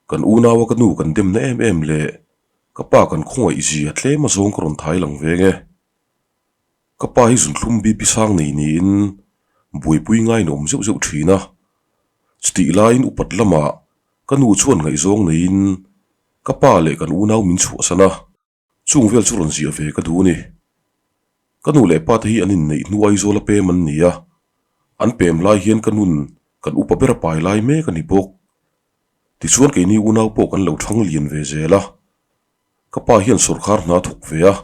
Kan unaua ka nu kan demna em em leh ka pa kan khawngaih zia tlem azawng ka rawn thai lang veng e. Ka pa hi zunthlum BP sang nei niin buaipui ngaiin a awm zeuh zeuh thin a. Chutih laiin upat lamah ka nu chuan ngaihzawng neiin ka pa leh kan unau min chhuahsan a. Chung vel chu rawn ziah ve ka duh a ni. Ka nu leh pa te hi an inneih hnu Aizawla pem an ni a, an pem lai hian ka nun kan upa ber a pai lai mek a ni bawk. Tichuan keini unau pawh kan lo thang lian ve zel a, ka pa hian sawrkhar hna thawk ve a,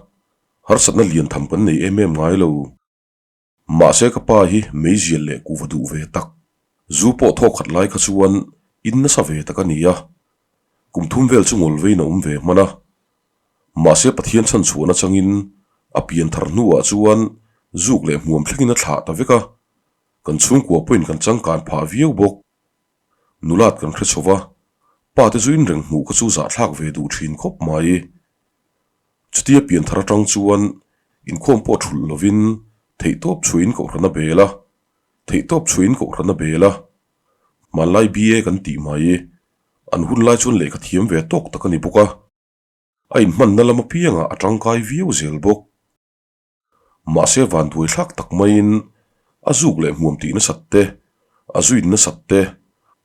harsatna lian tham kan nei em em ngai lo. Mahse ka pa hi meizial leh kuhva duh ve tak, zu pawh thawk khat lai kha chuan in nasa ve tak a ni a, kum thum vel chu ngawl vein a awm ve hman a. Mahse Pathian chhan chhuahna changin a pian thar hnuah chuan zuk leh hmuam thlengin a thlah ta vek a, kan chhungkua pawhin kan changkan phah viau bawk. Nulat kan hre chho va, pa te chu inreng hmuh kha chu zahthlak ve duh thin khawp mai. Chutia pian thar atang chuan inkhawm pawh thulh lovin theihtawp chhuiin kohhran a bel a, theihtawp chhuiin kohhran a bel a. Hmanlai BA kan tih mai, an hun lai chuan lehkha thiam ve tawk tak a ni bawk a, a inhmanna lam apiangah a tangkai viau zel bawk. Mahse vanduai thlak tak maiin a zuk leh hmuam tih nasat te, a zuin nasat te,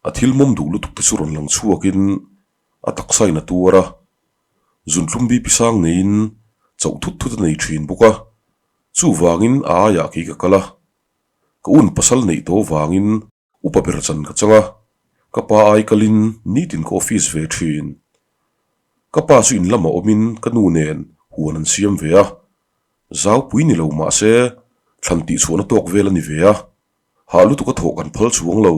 a thil mawm duh lutuk te chu rawn lang chhuakin a taksa in a tuar a. Zunthlum BP sang neiin chauh thut thut a nei thin bawk a, chuvangin a aiah kei ka kal a. Ka un pasal neih tawh vangin Upa ber chan ka chang a, ka pa ai kalin nitin ka office ve thin. Ka pa chu in lamah awmin ka nu nen huan an siam ve a, zaupui ni lo mah se thlan tihchhuahna tawk vel a ni ve a, hah lutuk a thawh kan phal chuang lo.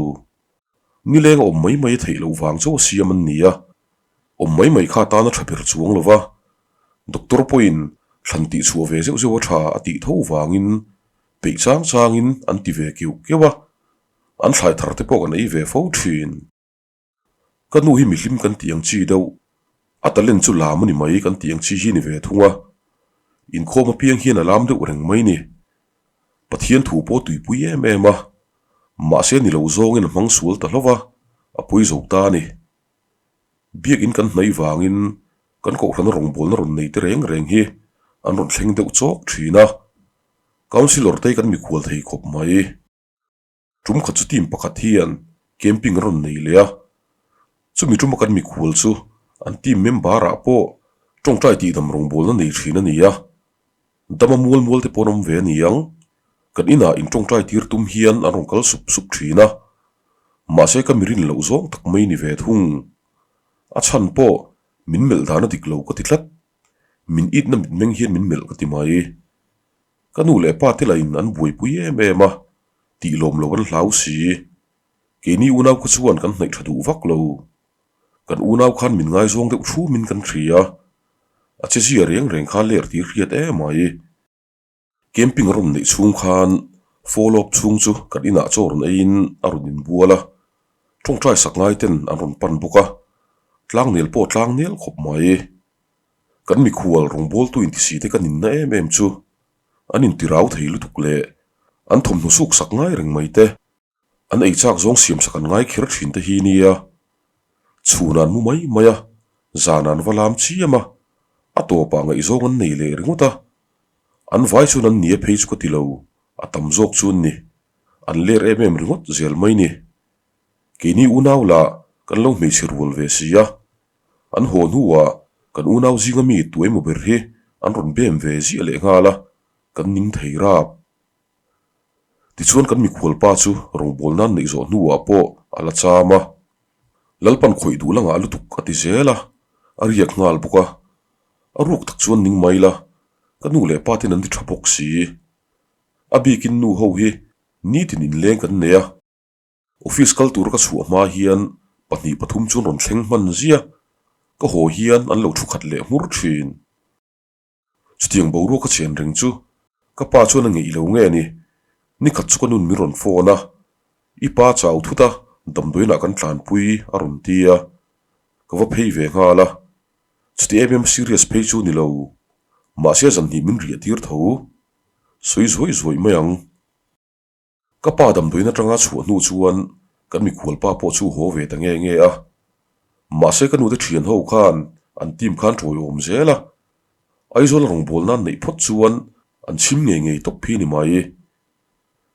Nileng a awm mai mai a theih loh vang chauh a siam an ni a, awm mai mai kha tan a tha ber chuang lo va, doctor pawhin thlan tihchhuah ve zeuh zeuh a tha a tih tho vangin Peih chang changin an ti ve keuh keuh a, an thlai thar te pawh kan ei ve fo thin. Ka nu hi mihlim kan tih ang chi deuh, a talent chu lam a ni mai kan tih ang chi hi ni ve thung a, inkhawm apiang hian a lam deuh reng mai ni. Pathian thu pawh tuipui em em a, mahse ni lo zawngin a hmang sual ta hlauh a, a pawi zo ta a ni. Biakin kan hnaih vangin kan kohhrana rawngbawlna rawn nei te reng reng hi an rawn thleng deuh chawk thin a, Councillor te kan mikhual thei khawp mai. Tum khat chu team pakhat hian camping a rawn nei leh a, chumi tuma kan mikhual chu an team member ah pawh tawngtai tihdam rawngbawlna nei thin a ni a, dama mual mual te pawh an awm ve a ni ang. Kan inah in tawngtai tir tum hian an rawn kal sup sup thin a, mahse ka mirin loh zawng tak mai ni ve thung. A chhan pawh min melh dan a dik lo ka ti tlat. Min itna mitmeng hian min melh ka ti mai. Ka nu leh pa te lahin an buaipui em em a, tih lawm lo an hlau si. Keini unau kha chuan kan hnaih tha duh vak lo. Kan unau khan min ngaizawng deuh thumin kan hria. A che zia reng reng kha ler tir hriat em ai. Camping a rawn neih chhung khan follow up chhung chu kan inah chaw rawn eiin a rawn inbual a, tawngtai sak ngai ten an rawn pan bawk a, tlangnel pawh tlangnel khawp mai. Kan mikhual rawngbawltu intisi te kan inna em em chu an intirau thei lutuk leh an thawmhnaw suk sak ngai reng mai te. An ei chak zawng siam sak an ngai kher thin te hi nia. Chhun an mu mai mai a, zan an va lam chiam a, a tawpah ngaihzawng an nei leh ringawt a. An vai chuan an nia phei chu ka ti lo, a tam zawk chu an ni. An ler em em ringawt zel mai ni. Keini unau lah kan lo hmeichhe rual ve si a, an haw hnuah kan unau zinga mi tuemaw ber hi an rawn bem ve ziah leh nghal a, kan ning thei rap. Tichuan kan mikhual pa chu rawngbawl nan neih zawh hnuah pawh a la cham a, Lalpan khawih duh la ngah lutuk a ti zel a, a riak nghal bawk a. A ruk tak chuan ning mai la, ka nu leh pa ten an ti tha bawk si. A bikin nu ho hi nitin inleng kan nei a, office kal tur ka chhuah hma hian pahnih pathum chuan rawn thleng hman ziah, ka haw hian an lo thu khat leh hmur thin. Chutiang boruak ka chen reng chu ka pa chuan a ngeih lo nge ni? Nikhat chu ka nun min rawn phone a, I pa chau thut a, damdawiinah kan tlanpui a rawn ti a, ka va phei ve nghal a. Chuti em em serious phei chu ni lo, mahse zanhnih min riah tir tho. Sawi zuai zuai mai ang. Ka pa damdawiin atanga chhuah hnu chuan kan mikhual pa pawh chu haw ve ta nge nge a. Mahse ka nute thian ho khan an team khan tawiawm zel a, Aizawl a rawngbawlna an neih phawt chuan an chhim ngei ngei tawp hi ni mai.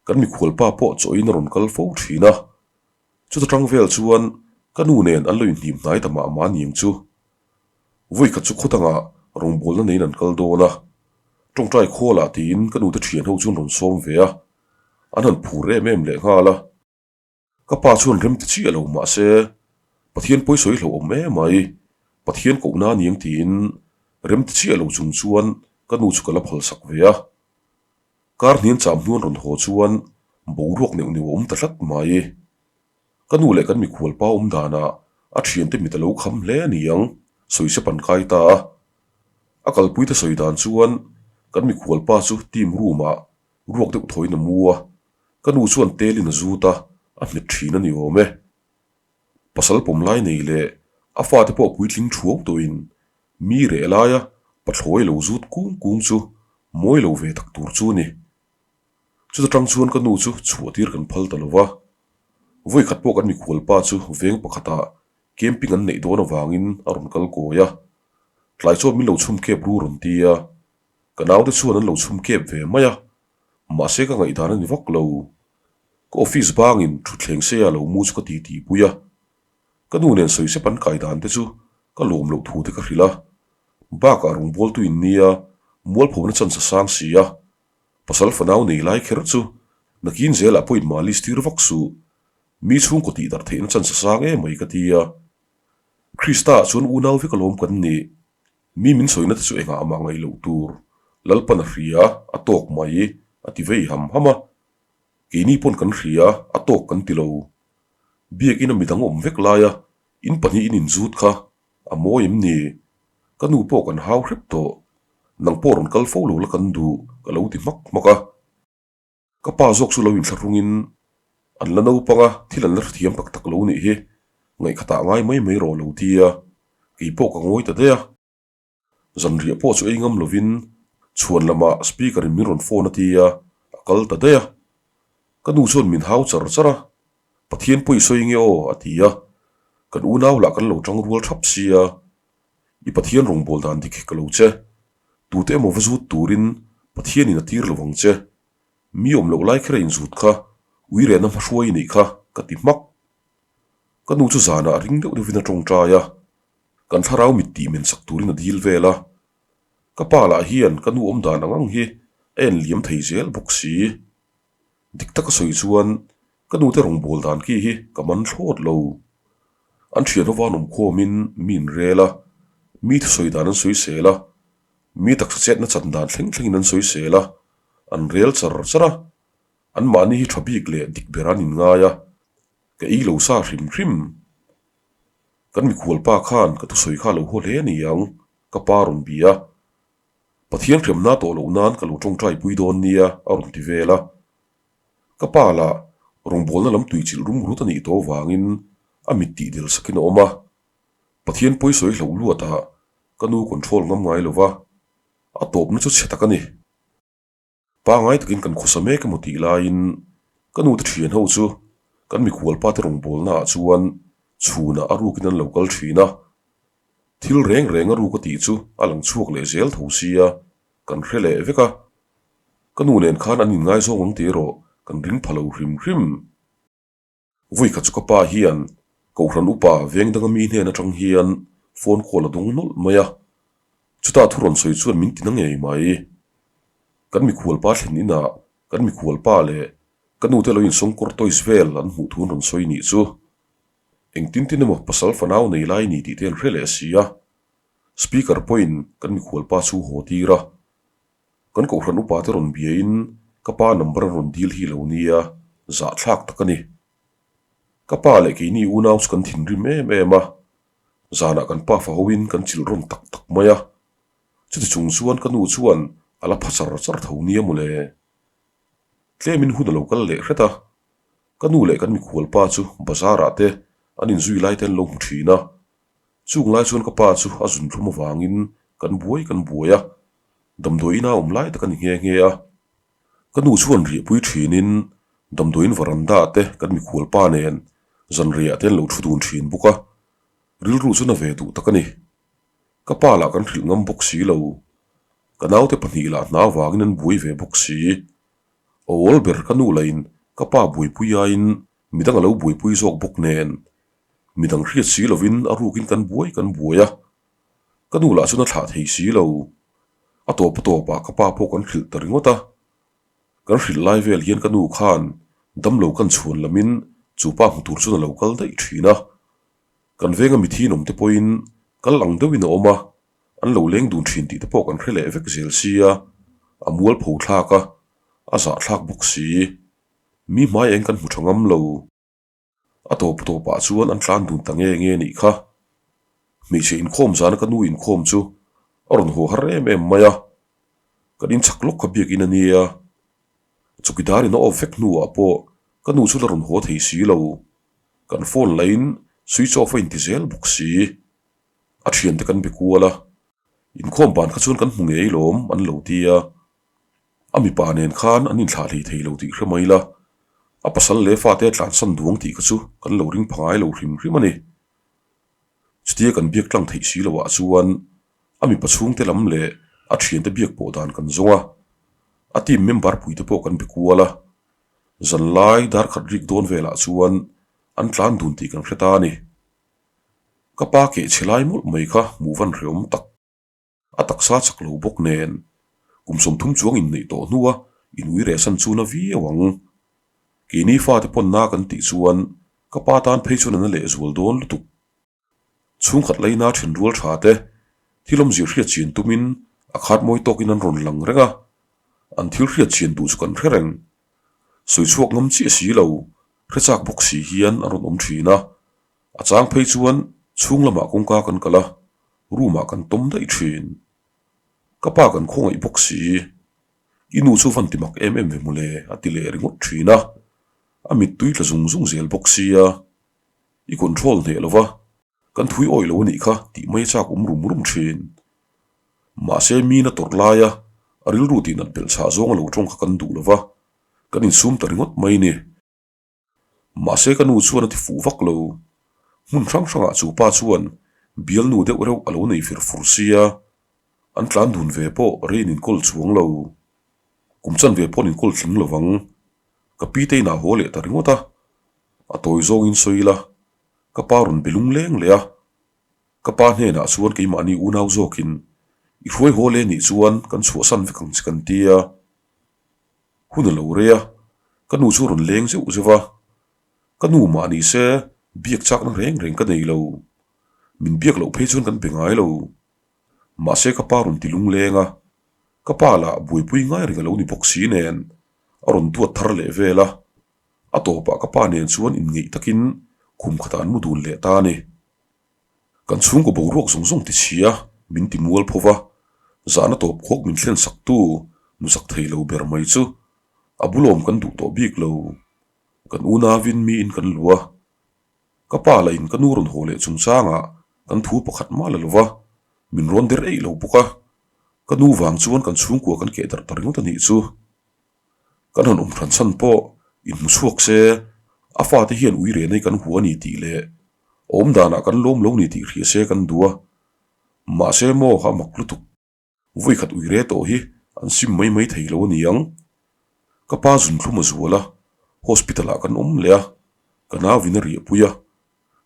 Kan mikhual pa pawh chawiin a rawn kal fo thin a, chuta tang vel chuan ka nu nen an lo inhnim hnai ta mah mah aniang chu. Vawikhat chu khaw dangah rawngbawlna neiin an kal dawn a, tawngtai khawlah tiin ka nute thian ho chu an rawn sawm ve a, an han phur em em lehnghal a. Ka pa chuan rem ti chiah lo mahse Pathian pawi sawi hlauh awm em mai, Pathian kohna a niang tiin rem ti chiah lo chung chuan ka nu chu ka la phal sak ve a. Kar hnian cham hnuan rawn haw chuan boruak neuh neuh a awm ta tlat mai. Ka nu leh kan mikhual pa awm danah a thiante mit a lo kham hle a niang, sawi se pan kai ta a. A kalpuite sawi dan chuan kan mikhual pa chu team room ah ruak deuh thawiin a mu a, ka nu chuan telin a zut a, a hmet thin a ni awm e. Pasal pawm lai nei leh a fate pawh puitling thuau tawhin mi reh laia pathlawi lo zut kung kung chu mawi lo ve tak tur chu a ni. Chuta tang chuan ka nu chu chhuah tir kan phal ta lo va, vawikhat pawh kan mikhual pa chu veng pakhatah camping an neih dawn avangin a rawn kal kawi a, tlai chuan min lo chhum kep ru rawn ti a. Ka naute chuan an lo chhum kep ve mai a, mahse ka ngaihdan a ni vak lo. Ka office bangin thutthleng seia lo mu chu ka ti tih pui a, ka nu nen sawi sep an kai dan te chu ka lawm loh thu te ka hrilh a, bakah rawngbawltu in nia mualphona chance a sang si a, pasal fanau nei lai kher chu nakin zelah pawhin malis tir vak suh, mi chhungkaw tih darh theihna chance a sang em mai ka ti a. Krista ah chuan unau vek alawm kan nih. Mi min sawina te chu engah mah ngaih loh tur, Lalpan a hria, a tawk mai, a ti vei ham ham a. Keini pawn kan hria, a tawk kan ti lo. Biakina midang awm vek laia in pahnihin inzut kha a mawi em ni? Ka nu pawh kan hau hrep tawh, nang pawh rawn kal fo lo la kan duh, ka lo ti hmak hmak a. Ka pa zawk chu lo inthlahrungin an la naupang a, thil an la hrethiam tak tak lo nih hi, ngaihkhatah ngai mai mai rawh lo ti a, kei pawh ka ngawi ta daih a. Zanriah pawh chu ei ngam lovin chhuan lamah speaker in min rawn phone a ti a, a kal ta daih a. Ka nu chuan min hau char char a, Pathian pawi sawi nge aw a ti a, kan unau lah kan lo tang rual thap sia, I Pathian rawngbâwl dan dik hi ka lo che. Tute emaw va zût turin Pathianin a tir lo vang che. Mi awm loh lai kher a inzût kha, uirehna hmahruai i neih kha, ka ti hmak. Ka nu chu zanah ring deuh deuhvin a tawngtai a, kan thlarau mit tih men sak turin a dil vel a. Ka pa lah hian ka nu awm dan ang ang hi a en liam thei zel bawk si. Dik taka sawi chuan ka nute rawngbâwl dan khi hi ka man thlawt lo. An thian hovan awm khawmin mi in rel a, mi thusawi dan an sawi sel a, mi taksa chetna chan dan thleng thlengin an sawi sel a, an rel char char a, anmahni hi tha bik leh dik ber an inngai a, ka ei lo sa hrim hrim. Kan mikhual pa khan ka thusawi kha a lo haw hle a ni ang, ka pa rawn bia a. Pathian hremna tawh loh nan ka lo tawngtai pui dawn nia a rawn ti vel a. Ka pa lah rawngbawlna lam tuichilh rum rut a nih tawh avangin a mit tih del sakin a awm a. Pathian pawi sawi hloh luatah ka nu control ngam ngai lo va, a tawpna chu chhe tak a ni. Pangai takin kan khawsa mek emaw tih laiin ka nute thian ho chu kan mikhual pate rawngbawlna ah chuan chhunah a rukin an lo kal thin a. Thil reng reng a ruk a tih chu a lang chhuak leh zel tho sia kan hre leh vek a. Ka nu nen khan an inngaizawng ang tih erawh kan ring pha lo hrim hrim. Vawikhat chu ka pa hian Kohhran upa veng danga mi hnen atang hian phone call a dawng nawlh mai a, chutah thu rawn sawi chuan min ti na ngei mai. Kan mikhual pa thlen inah kan mikhual pa leh ka nute lo insawngkawr toys vel an hmuh thu an rawn sawi nih chu. Engtin tin emaw pasal fanau nei lai ni tih te an hre leh si a, speaker pawhin kan mikhual pa chu haw tir a. Kan kohhran upa te rawn biain ka pa number an rawn dil hi lo nia, zahthlak tak a ni. Ka pa leh keini unau chu kan thinrim em em a, zanah kan pa fa hoin kan chilh rawn tak tak mai a, chuti chung chuan ka nu chuan a la pha char char tho nia mawle. Tlemin hun a lo kal leh hret a, ka nu leh kan mikhual pa chu bazar ah te an inzui lai te an lo hmu thin a, chung lai chuan ka pa chu a zun thlum avangin kan buai kan buai a, Damdawiin a awm lai tak a ni nghe nghe a. Ka nu chuan riahpui thinin damdawiin varanda te kan mikhual pa nen zanriah te an lo thu dun thin bawk a. Rilru chu na ve duh tak a ni. Ka pa lah kan hrilh ngam bawk si lo. Ka naute pahnih lah hna vangin an buai ve bawk si. Awl ber ka nu lahin ka pa buaipui aiin midang a lo buaipui zawk bawk nen. Midang hriat si lovin a rukin kan buai kan buai a. Ka nu lah chuan a thlah thei si lo. A tawp a tawpah ka pa pawh kan hrilh ta ringawt a. Kan hrilh lai vel hian ka nu khan damlo kan chhuan lamin chu pa hmu tur chuan a lo kal daih thin a. Kan venga mithi in awm te pawhin kal ang deuhin a awm a, an lo leng dun thin tih te pawh kan hre leh vek zel sia, a mualpho thlak a, a zahthlak bawk si. Mi hmai eng kan hmu tha ngam lo. A tawp tawpah chuan an tlan dun ta nge nge nih kha. Hmeichhe inkhawm zana ka nu inkhawm chu a rawn haw har em em mai a, kan inchak lawk kha biakin a nia. Chawkidarin a off vek hnuah pawh ka nu chu la rawn haw thei si lo. Kan phone lahin switch off a inti zel bawk si. A thiante kan be kual a, inkhawm ban kha chuan kan hmu ngei lawm an lo ti a. A mipa nen khan an inthlah hlei thei lo tih hre mai la, a pasal leh fate a tlansan duang tih kha chu kan lo ring pha ngai lo hrim hrim a ni. Chutia kan biak tlang theih si loah chuan a mipa chhungte lam leh a thiante biak pawh dan kan zawng a, a team member puite pawh kan be kual a. Zanlai darkhat rik dawn velah chuan an tlan dun tih kan hre ta a ni. Ka pa keh chhe lai mawlh mai kha hmuh van hreawm tak. A taksa chak lo bawk nen kum 30 chuang inneih tawh hnua inui reh san chu na viau ang. Keini fate pawn na kan tih chuan ka pa tan phei chuan a na lehzual dawn lutuk. Chhungkhat laina then rual tha te thil awmzia hriat chian tumin a khat mawi tawkin an rawn lang reng a, an thil hriat chian duh chu kan hre reng. Sawi chhuak ngam chiah si lo, hre chak bawk si hian an rawn awm thin a, a chang phei chuan chhung lamah kawngka kan kal a, room ah kan tawm daih thin. Ka pa kan khawngaih bawk si, i nu chu van ti mak em em ve mawle a ti leh ringawt thin a, a mittui tla zung zung zel bawk sia. I control hneh lo va, kan thui awih lo a nih kha tih mai chak awm rum rum thin. Mahse min a tawrh laia a rilru tih nat belh chhah zawng a lo tawng kha kan duh lo va, kan insum ta ringawt mai ni. Mahse ka nu chuan a ti fuh vak lo. Hmun hrang hrangah chu pa chuan bialnu deuh reuh a lo nei fir fur sia, an tlan dun ve pawh rei an inkawl chuang lo. Kum chanve pawh an inkawl tling lo vang. Ka pi te inah haw leh ta ringawt a, a tawi zawngin sawi ila, ka pa rawn be lung leng leh a. Ka pa hnenah chuan keimahni unau zawkin i hruai haw leh nih chuan kan chhuahsan vek ang che kan ti a. Hun a lo rei a, ka nu chu rawn leng zeuh zeuh a. Ka nu mah ni se biak chakna reng reng ka nei lo. Min biak loh phei chuan kan be ngai lo. Mahse ka pa rawn ti lung leng a, ka pa lah buaipui ngai reng a lo ni bawk si nen a rawn duat thar leh vel a. A tawpah ka pa nen chuan inngeih takin khum khatah an mu dun leh ta a ni. Kan chhungkaw boruak zawng zawng ti chhia min ti mual pho va, zahna tawp khawk min thlen saktu nu sak thei lo ber mai chu a bulawm kan duh tawh bik lo. Kan unauin miin kan lu a, ka pa lahin ka nu rawn haw leh chungchangah kan thu pakhat mah la lo va, min rawn der eih lo bawk a, ka nu vang chuan kan chhungkua kan keh darh ta ringawt a nih chu. Kan han awm hran chhan pawh inhmu chhuak se, a fate hian ui reh nei kan hua a ni tih leh awm danah kan lawm lo ni tih hria se kan duh a. Mahse maw a mak lutuk. Vawi khat ui reh tawh hi an sim mai mai thei lo a ni ang. Ka pa zunthlum a zual a, hospital ah kan awm leh a, ka nauin a riahpui a.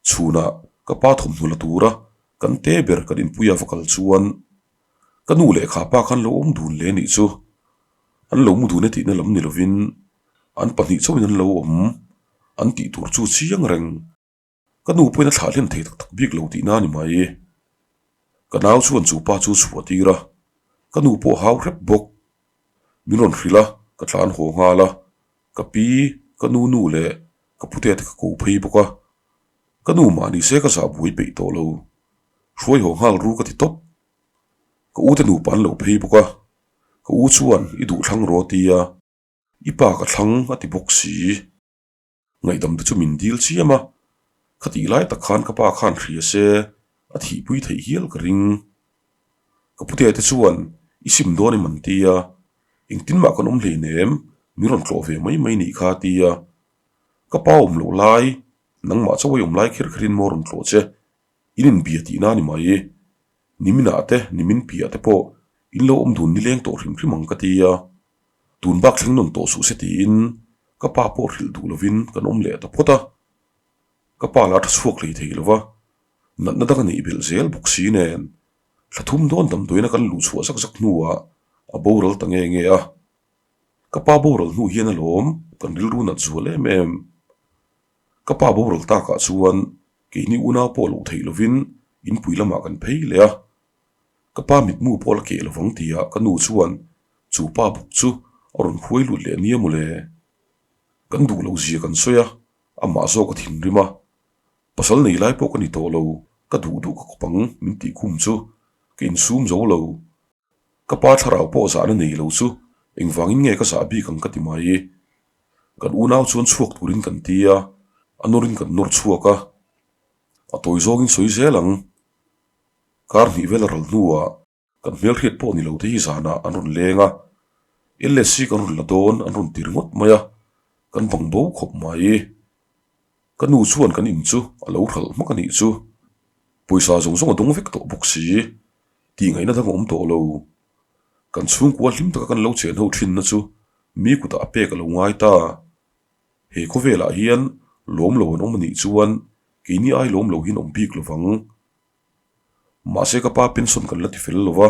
Chhunah ka pa thawmhnaw la tura kan te ber kan inpuia va kal chuan Ka nu leh kha pa khan lo awm dun leh nih chu. An lo mu dun e tihna lam ni lovin an pahnih chauhin an lo awm an tih tur chu chiang reng. Ka nu pawhin a thlah hlen thei tak tak bik lo tihna a ni mai. Ka nau chuan chu pa chu chhuah tir a, ka nu pawh a hau hrep bawk. Min rawn hrilh a, ka tlan haw nghal a, ka pi, ka nu nu leh ka pute te ka ko phei bawk a. Ka nu mah ni se ka zah buai peih tawh lo. Hruai haw nghal ru ka ti tawp. Ka u te nupa an lo phei bawk a, ka u chuan i duh thlang rawh a ti a, i pa ka thlang a ti bawk si. Ngaihdam te chu min dil chiam a, khatih lai tak khan ka pa khan hria se a thihpui theih hial ka ring. Ka putea te chuan i sim dawn em an ti a, engtin mah kan awm hleinem min rawn tlawh ve mai mai nih kha a ti a, ka pa awm loh lai nangmah chaw ei awm lai kher kherin maw rawn tlawh che. In inbia tihna a ni mai. Niminah te, nimin piah te pawh in lo awm dun nileng tawh hrim hrim ang ka ti a. Tun bak thleng nawn tawh suh se tiin ka pa pawh hrilh duh lovin kan awm leh ta phawt a. Ka pa lah tha chhuak hlei thei lova, natna dang a neih belh zel bawk si nen thla thum dawn damdawiina kan luh chhuah zak zak hnuah a boral ta nge nge a. Ka pa boral hnu hian alawm kan rilru nat zual em em. Ka pa boral takah chuan keini unau pawh loh theih lovin inpui lamah kan phei leh a. Ka pa mitmu pawh la keh lovang tia ka nu chuan chu pa bawk chu a rawn hruai lut leh nia mawle. Kan duh loh zia kan sawi a, amah zawk a thinrim a. Pasal nei lai pawh ka ni tawh lo, ka duh duh ka kawp ang min tih khum chu ka insum zo lo. Ka pa thlarau pawh zahna nei lo chu engvangin nge ka zah bik ang ka ti mai. Kan unau chuan chhuak turin kan ti a, a nawrin kan nawr chhuak a. A tawi zawngin sawi zel ang. Kar hnih vel a ral hnuah kan hmelhriat pawh ni lo te hi zanah an rawn leng a, LSC kan rawn la dawn an rawn ti ringawt mai a, kan bang bo khawp mai. Ka nu chuan kan in chu a lo hralh hmak a nih chu. Pawisa zawng zawng a dawng vek tawh bawk si. Tih ngaihna dang a awm tawh lo. Kan chhungkua hlim taka kan lo chen ho thinna chu mi kutah a pek a lo ngai ta. He khawvelah hian lawm lo an awm a nih chuan keini ai lawm lo hian awm bik lovang. Mahse ka pa pension kan la ti fel lo va,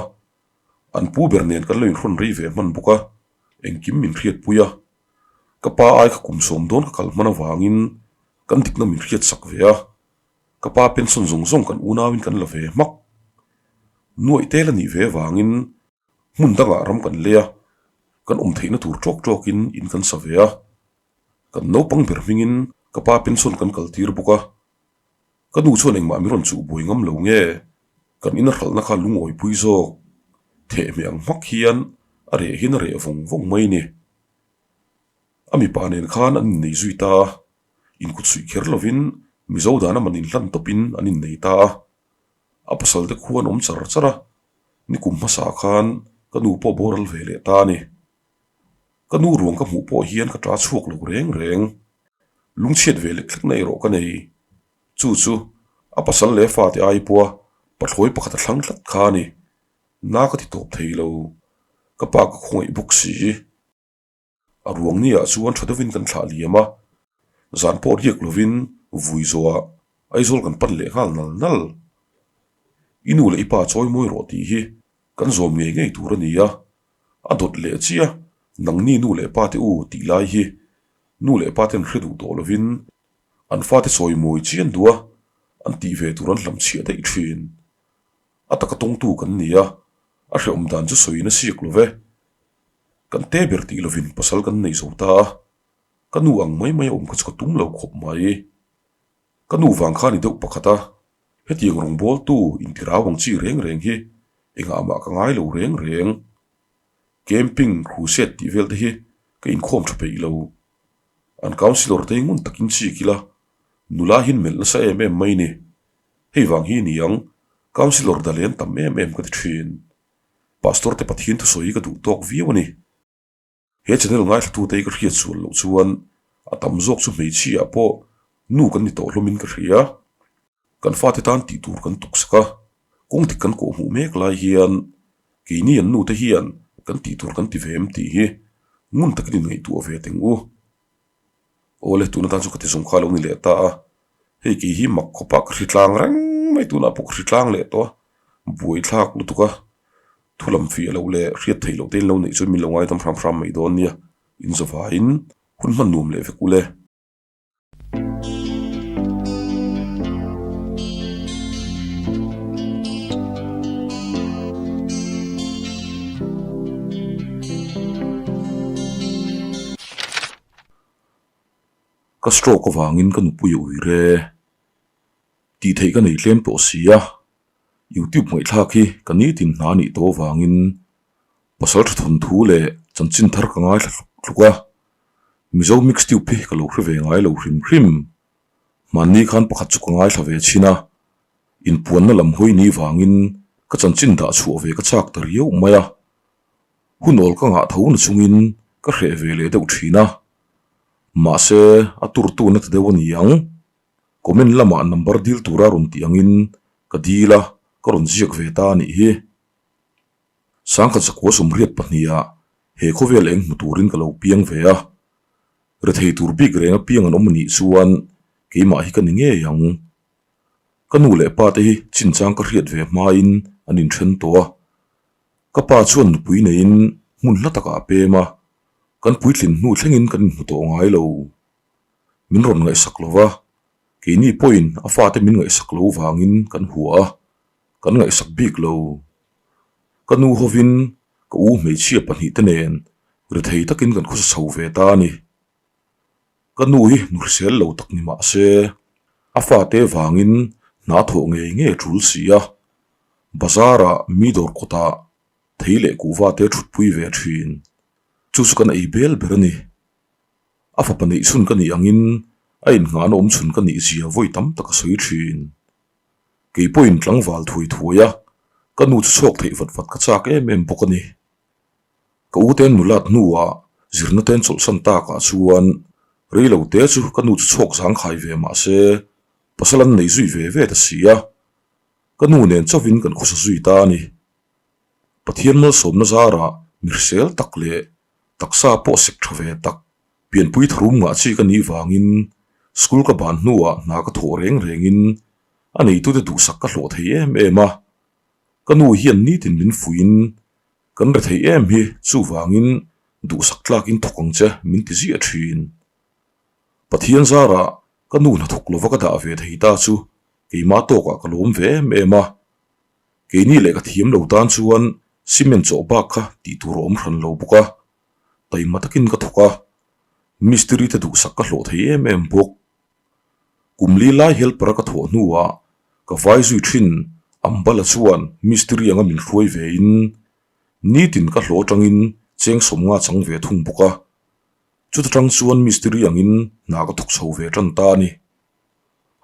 an pu ber nen kan lo inhrawn rei ve hman bawk a, engkim min hriatpui a. Ka pa ai kha kum sawm dawn ka kal hman avangin kan dikna min hriat sak ve a, ka pa pension zawng zawng kan unauin kan la ve hmak. Nuaih tel a nih ve avangin hmun dangah ram kan lei a, kan awm theihna tur tawk tawkin in kan sa ve a. Kan naupang ber hmingin ka pa pension kan kaltir bawk a. Ka nu chuan engmah min rawn chuh buai ngam lo nge? Kan ina hralhna kha lungawipui zawk. Thehmeh ang hmak hian a reh hian a reh vawng vawng mai ni. A mipa nen khan an innei zui ta a, inkut suih kher lovin Mizo dana man inhlan tawpin an innei ta a. A pasal te khu an awm char char a, nikum hmasa khan ka nu pawh boral ve leh ta a ni. Ka nu ruang ka hmuh pawh hian ka ṭa chhuak lo reng reng. Lungchhiat ve lek hlekna erawh ka nei. Chu chu a pasal leh fate ai pawha pathlawi pakhat a thlang tlat kha a ni. Na ka ti tawp thei lo. Ka pa ka khawngaih bawk si. A ruang ni ah chuan ṭha deuhin kan thlah liam a, zan pawh riak lovin vui zawhah Aizawl kan pan leh nghal nal nal. I nu leh i pa chawi mawi rawh tih hi kan zawm ngei ngei tur a ni a, A dawt leh chiah, nangni nu leh pa te u tih lai hi nu leh pa ten hre duh tawh lovin an fate sawi mawi chian duh a, an tih ve tur an hlam chhiah daih thin. A taka tawngtu kan ni a, a hrehawm dan chu sawiin a siak lo ve. Kan te ber tih lovin pasal kan nei zo ta a, ka nu ang mai mai a awm kha chu ka tum lo khawp mai. Ka nu vang kha ni deuh pakhat a, hetiang rawngbawltu intirau ang chi reng reng hi engah mah ka ngai lo reng reng. Camping, crusade tih vel te hi ka inkhawm tha peih lo. An councillor te hi ngun takin chik ila, nula hian melh nasa em em mai ni. Hei vang hi ni ang, councillor dalen tam em em ka ti thin. Pastor te Pathian thusawi hi ka duh tawk viau a ni. He channel ngaithlatute hi ka hriat sual loh chuan a tam zawk chu hmeichhia ah pawh nu kan ni tawh hlawmin ka hria. Kan fate tan tih tur kan tuksak a, kawng dik kan kawh hmuh mek lai hian keini an nute hian kan tih tur kan ti ve em tih hi ngun takin inngaihtuah ve teng u. Awle tuna tan chu ka ti zawng kha a lo ni leh ta a, hei kei hi mak khawpah ka hri tlang reng mai tunah pawh ka hri tlang leh tawh a, buaithlak lutuk a, thu lam fiah loh leh hriat theih loh te in lo neih chuan min lo ngaidam hram hram mai dawn nia, in zawvaiin hun hman nuam leh vek ule. Ka stroke avangin ka nupui a ui re. Tih theih ka nei tlem tawh si a, YouTube ngaihthlak hi ka nitin hna nih tawh avangin pasal tha thawn thu leh chanchin thar ka ngaithla tluk tluk a. Mizo mix tube hi ka lo hre ve ngai lo hrim hrim. Hmanni khan pakhat chu ka ngaithla ve chhin a, inpuanna lam hawi ni vangin ka chanchin dah chhuah ve ka chak ta riau mai a. Hun awl ka ngah tho na chungin ka hreh ve leh deuh thin a, mahse a turtu na ta deuh a ni ang. Comment lamah number dil tura rawn tih angin Ka dil a, ka rawn ziak ve ta a nih hi. Sangkhat zakua sawmriat pahniha he khawvel eng hmu turin ka lo piang ve a. Rethei tur bik reng apiang an awm a nih chuan keimah hi ka ni ngei ang. Ka nu leh pa te hi chinchang ka hriat ve hmain an inthen tawh a. Ka pa chuan nupui neiin hmun hla takah a pem a, kan puitlin hnu thlengin kan inhmu tawh ngai lo. Min rawn ngaihsak lo va, keini pawhin a fate min ngaihsak lo vangin kan hua a, kan ngaihsak bik lo. Ka nu hovin ka u hmeichhia pahnihte nen rethei takin kan khawsa chho ve ta a ni. Ka nu hi nu hrisel lo tak ni mah se, a fate vangin hna thawh ngei ngei a tul si a, bazar-ah mi dawr kawtah thei leh kuhva te thutpui ve thin. Chu chu kan ei bel ber a ni. A fapa neih chhun ka nih angin a innghahna awm chhun ka nih zia vawi tam tak a sawi thin. Kei pawhin tlangval thuai thuai a, ka nu chu chhuak theih vat vat ka chak em em bawk a ni. Ka u ten nulat hnuah zirna ten chawlhsan takah chuan reilo te chu ka nu chu chhuak zangkhai ve mah se pasal an nei zui ve ve ta si a, ka nu nen chauhin kan khawsa zui ta a ni. Pathian malsawmna zarah mi hrisel tak leh taksa pawh sek tha ve tak pianpui tharum ngah chi ka nih vangin school ka ban hnuah hna ka thawh reng rengin a neitute duhsak ka hlawh thei em em a, ka nu hian nitin min fuiin Kan rethei em hi chuvangin duhsak tlakin thawk ang che min ti ziah thin. Pathian zarah ka nu hnathawk lova ka dah ve thei ta chu keimah tawkah ka lawm ve em em a. Keini leh ka thiam lo tan chuan cement chawh bak kha tih tur a awm hran lo bawk a, taima takin ka thawk a, mistiri te duhsak ka hlawh thei em em bawk. Kum li lai helper a ka thawh hnuah ka vai zui thin Ambala chuan mistiri anga min hruai ve in nitin ka hlawh atangin cheng sawmnga chang ve thung bawk a. Chuta tang chuan mistiri angin hna ka thawk chho ve tan ta a ni.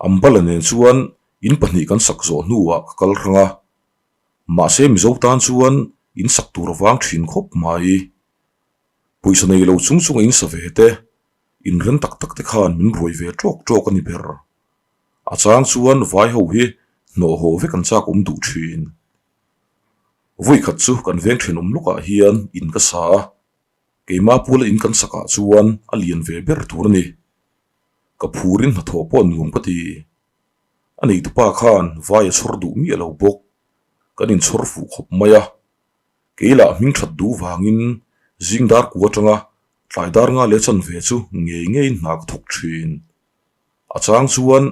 Ambala nen chuan in pahnih kan sak zawh hnuah ka kal hrang a. Mahse Mizo tan chuan in sak tur a vang thin khawp mai. Pawisa nei lo chung chunga in sa ve te Inrem tak tak te khan min ruai ve tawk tawk a ni ber. A chang chuan vai ho hi hnawh haw vek an chak awm duh thin. Vawi khat chu kan veng thenawm lawkah hian in ka sa a, keimah puala in kan sakah chuan a lian ve ber tur a ni. Ka phurin hnathawh pawh nuam ka ti. A neitupa khan vai a chhawr duh miah lo bawk. Kan inchhawr fuh khawp mai a. Kei lah hming that duh vangin zing dar ku atanga tlai dar nga leh chanve chu ngei ngeiin hna ka thawk thin. A chang chuan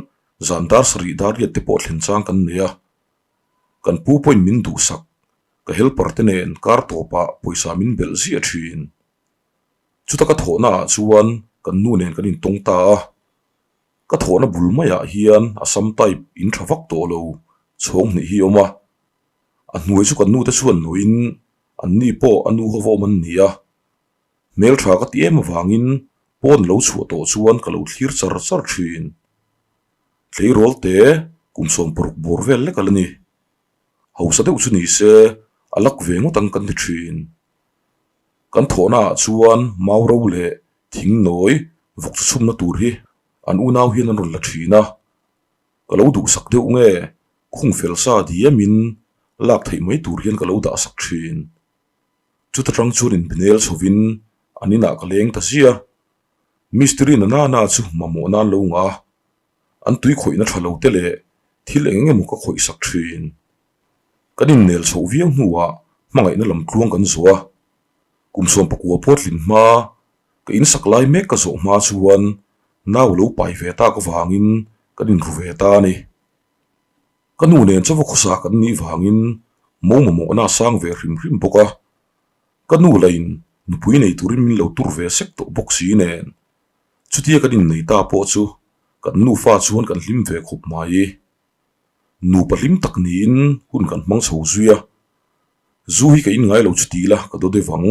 zan dar sarih dar riat te pawh thlen chang kan nei a. Kan pu pawhin min duhsak, ka helper te nen kar tawpah pawisa min belh ziah thin. Chuta ka thawhna ah chuan kan nu nen kan intawng ta a. Ka thawhna bul maiah hian Assam type in tha vak tawh lo chhawng hnih hi a awm a. A hnuai chu kan nute chuan nuin an ni pawh a nu ho awm an ni a. Hmeltha ka ti em avangin pawn lo chhuah tawh chuan ka lo thlir char char thin. Tleirawl te kum 16 bawr vel lek a la ni. Hausa deuh chu ni se a lak ve ngawt ang kan ti thin. Kan thawhna ah chuan mau ro leh thing nawi vawk chu chhumna tur hi an unau hian an rawn la thin a. Ka lo duhsak deuh nge khung fel sa diamin lak theih mai tur hian ka lo dah sak thin. Chuta tang chuan inbinel chhovin an inah ka leng ta zia. Mistiri na nana chu mamawh nan lo ngah a, an tui khawihna tha lo te leh thil eng eng emaw ka khawih sak thin. Kan innel chhoh viau hnuah hmangaihna lam tluang kan zawh a, kum 19 pawh tlin hma ka insak lai mek ka zawh hma chuan nau lo pai ve tak avangin kan inru ve ta a ni. Ka nu nen chaw va khawsa kan nih vangin mo mamawhna a sang ve hrim hrim bawk a, ka nu lain nupui nei turin min lo tur ve sek tawh bawk si nen chutia kan innei ta pawh chu kan nufa chuan kan hlim ve khawp mai. Nupa hlim tak niin hun kan hmang chho zui a, zu hi ka in ngai lo chu ti ila ka daw deuh ang,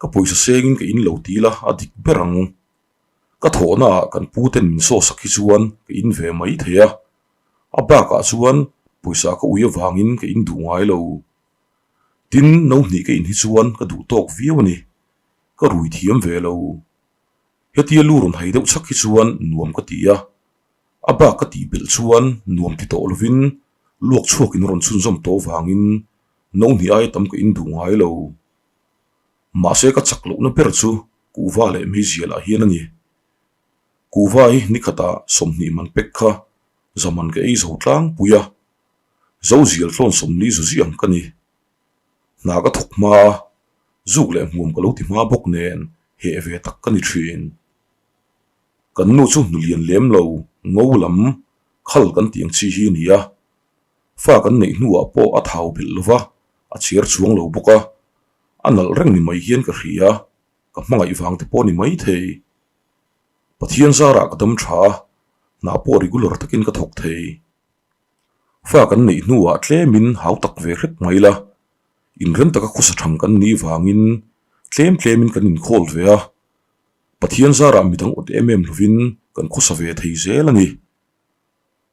ka pawisa sengin ka in lo ti ila a dik ber ang. Ka thawhnaah kan pu ten min sawsak hi chuan ka in ve mai thei a, a bakah chuan pawisa ka ui avangin ka in duh ngai lo. Tin, no hnih ka in hi chuan ka duh tawk viau a ni. Ka rui thiam ve lo. Hetia lu rawn hai deuh chak hi chuan nuam ka ti a, a bak ka tih belh chuan nuam ti tawh lovin Luak chhuak in rawn chhunzawm tawh vangin no hnih aia tam ka in duh ngai lo. Mahse ka chak lohna ber chu kuhva leh meizial ah hian a ni. Kuhva hi nikhatah 20 man pek kha zaman ka ei zo tlangpui a, zo zial tlawn 40 zu ziah ang ka ni. Hna ka thawk hma a, zuk leh hmuam ka lo ti hma bawk nen heh ve tak ka ni thin. Kan nu chu hnulian lem lo, ngo lam, khal kan tih ang chi hi a ni a. Fa kan neih hnuah pawh a thau belh lo va, a chhiar chuang lo bawk a. A nalh reng ni mai hian ka hria, ka hmangaih vang te pawh ni mai thei. Pathian zarah ka dam tha a, hna pawh regular takin ka thawk thei. Fa kan neih hnuah tlemin hau tak ve hrep mai la, inrem taka khawsa thang kan nih vangin tlem tlemin kan inkhawl ve a. Pathian zarah midang awt em em lovin kan khawsa ve thei zel a ni.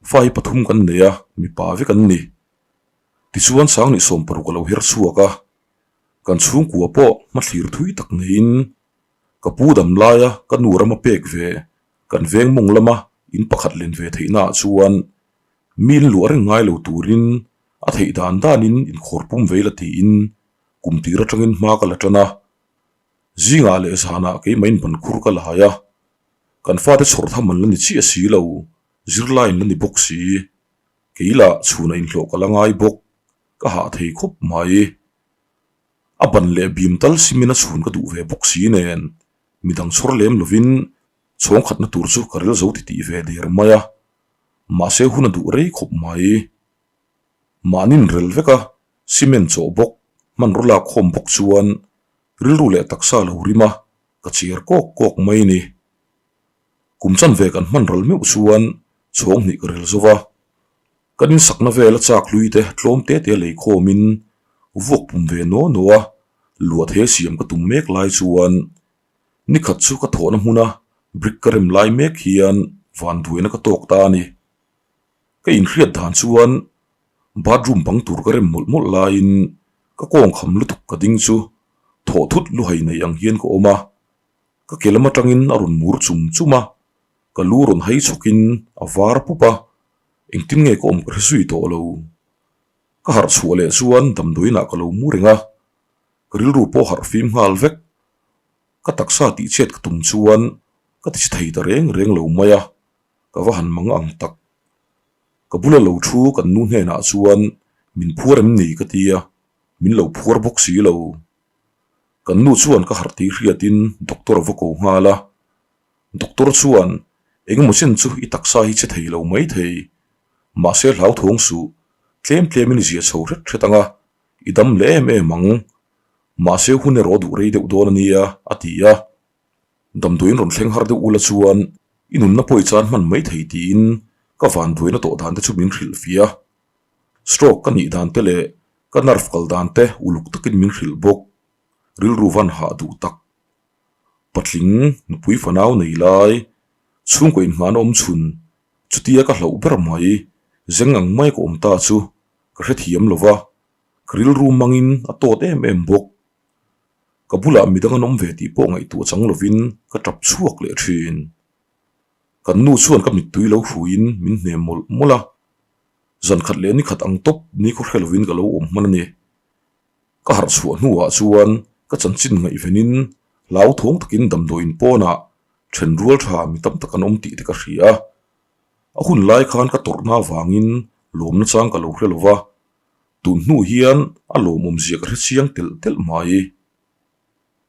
Fa hi pathum kan nei a, mipa vek an ni. Tichuan Sangni 60 a lo her chhuak a, kan chhungkua pawh hmathlir thui tak neiin ka pu dam laia ka nu rama pek ve kan veng mawng lama in pakhat len ve theihnaah chuan mi in luah reng ngai lo turin a theih dan danin inkhawr pum vei la tiin kum tir atangin hma ka la tan a. Zingah leh zanah keimah in ban khur ka lai a, kan fate chhawr tham an la ni chiah si lo, zirlai an la ni bawk si. Kei lah chhunah inhlawh ka la ngai bawk, ka hah thei khawp mai. A ban leh bim tal simin a chhun ka duh ve bawk si nen, midang chhawr lem lovin chhawng khatna tur chu ka rel zo titih ve der mai a, mahse hun a duh rei khawp mai. Mahnin rel vek a, cement chawh bawk, hmanraw lak khawm bawk chuan rilru leh taksa lo rim a, ka chiar kawk kawk mai ni. Kum chanve kan hman ral meuh chuan chhawng hnih ka rel zo va, kan insakna vel a chak hlui te tlawm te te lei khawmin vuak pum ve naw naw a, luah the siam ka tum mek lai chuan nikhat chu ka thawhna hmuna brick ka rem lai mek hian vanduaina ka tawk ta a ni. Ka inhriat dan chuan bathroom bang tur ka rem mawlh mawlh laiin ka kawng kham lutuk ka ding chu thawh thut luhai nei ang hian ka awm a, ka ke lam atangin a rawn mur chum chum a, ka lu rawn hai chhawkin a var pup a, engtin nge ka awm ka hre zui tawh lo. Ka harh chhuah leh chuan damdawiinah ka lo mu reng a, ka rilru pawh harh fim nghal vek. Ka taksa tihchhiat ka tum chuan ka tichhe thei ta reng reng lo mai a. Ka va han mang ang tak. Ka bula lo thu kan nu hnenah chuan min phuar em ni ka ti a, min lo phuar bawk si lo. Kan nu chuan ka harh tih hriatin doctor a va ko nghal a. Doctor chuan engemaw chen chu i taksa hi che thei lo mai thei. Mahse hlauthawng suh, tlem tlemin i zia chho hret hret ang a, i dam leh em em ang. Mahse hun erawh duh rei deuh dawn a nia, a ti a. Damdawiin rawn thleng har deuh ula chuan i nunna pawh i chan hman mai thei tiin ka vanduaina tawh dan te chu min hrilh fia. Stroke ka nih dan te leh ka nerve kal dan te uluk takin min hrilh bawk. Rilru van hah duh tak. Patling, nupui fanau nei lai, chhungkaw inhmahna awm chhun, chutia ka hlauh ber mai, zeng ang mai ka awm ta chu ka hrethiam lo va, ka rilru mangin a tawt em em bawk. Ka bulah midang an awm ve tih pawh ngaihtuah chang lovin ka tap chhuak leh thin. Kan nu chuan ka mittui lo hruiin min hnem mawlh mawlh a, zan khat leh ni khat ang tawp ni khaw hre lovin ka lo awm hman a ni. Ka harh chhuah hnuah chuan ka chanchin ngaihvenin hlauthawng takin damdawiin pawnah then rual tha mi tam tak an awm tih te ka hria a. A hun lai khan ka tawrhna avangin lawmna chang ka lo hre lova, Tun hnu hian a lawmawm zia ka hre chiang telh telh mai.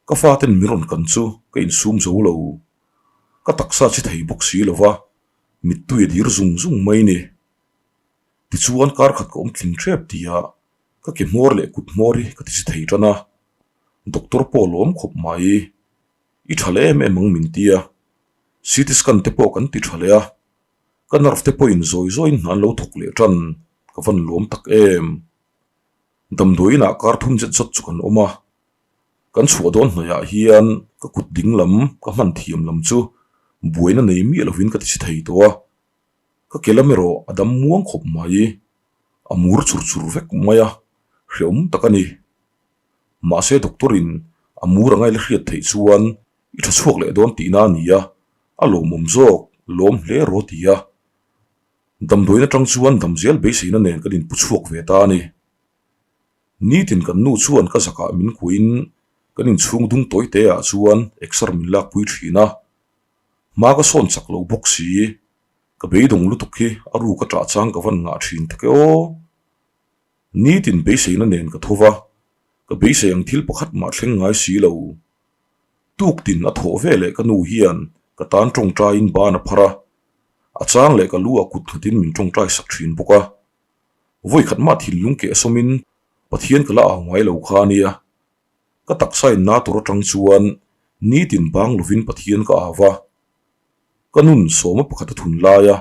Ka faten min rawn kan chu ka insum zo lo. Ka taksa chi thei bawk si lo va, mittui a dir zung zung mai ni. Tichuan kar khat ka awm tling tep tia ka ke hmawr leh kut hmawr hi ka ti chi thei tan a. Doctor pawh a lawm khawp mai. I tha leh em em ang min tia. CT scan te pawh kan ti tha leh a. Ka nerve te pawhin zawi zawiin hna an lo thawk leh tan, ka van lawm tak em. Damdawiinah kar thum zet zawt chu kan awm a, kan chhuah dawn hnaihah hian ka kut ding lam ka hman thiam lam chu buaina nei miah lovin ka tichhe thei tawh a, ka ke lam erawh a dam muang khawp mai, a mur chur chur vek mai a, hrehawm tak a ni. Mahse doctor in a mur anga i la hriat theih chuan I tha chhuak leh dawn tihna a ni a, a lawmawm zawk, lawm hle rawh ti a. Damdawiin atang chuan dam zel beiseina nen kan inpu chhuak ve ta a ni. Nitin kan nu chuan ka zakah min kuahin kan inchhung dung tawi te ah chuan exer min lakpui thin a. Hma ka sawn chak lo bawk si, ka beidawng lutuk hi a ruk a ṭah chang ka van ngah thin tak e aw. Nitin beiseina nen ka tho va, ka beisei ang thil pakhat mah thleng ngai si lo. Tuktin a thawh ve leh ka nu hian ka tan tawngtaiin ban a phar a, a chang leh ka lu ah kut nghatin min tawngtai sak thin bawk a. Vawi khat mah thinlung keh sawmin Pathian ka la au ngai lo kha a nia. Ka taksa in na tur atang chuan nitin bang lovin Pathian ka au va. Ka nun sawma pakhat a thun lai a,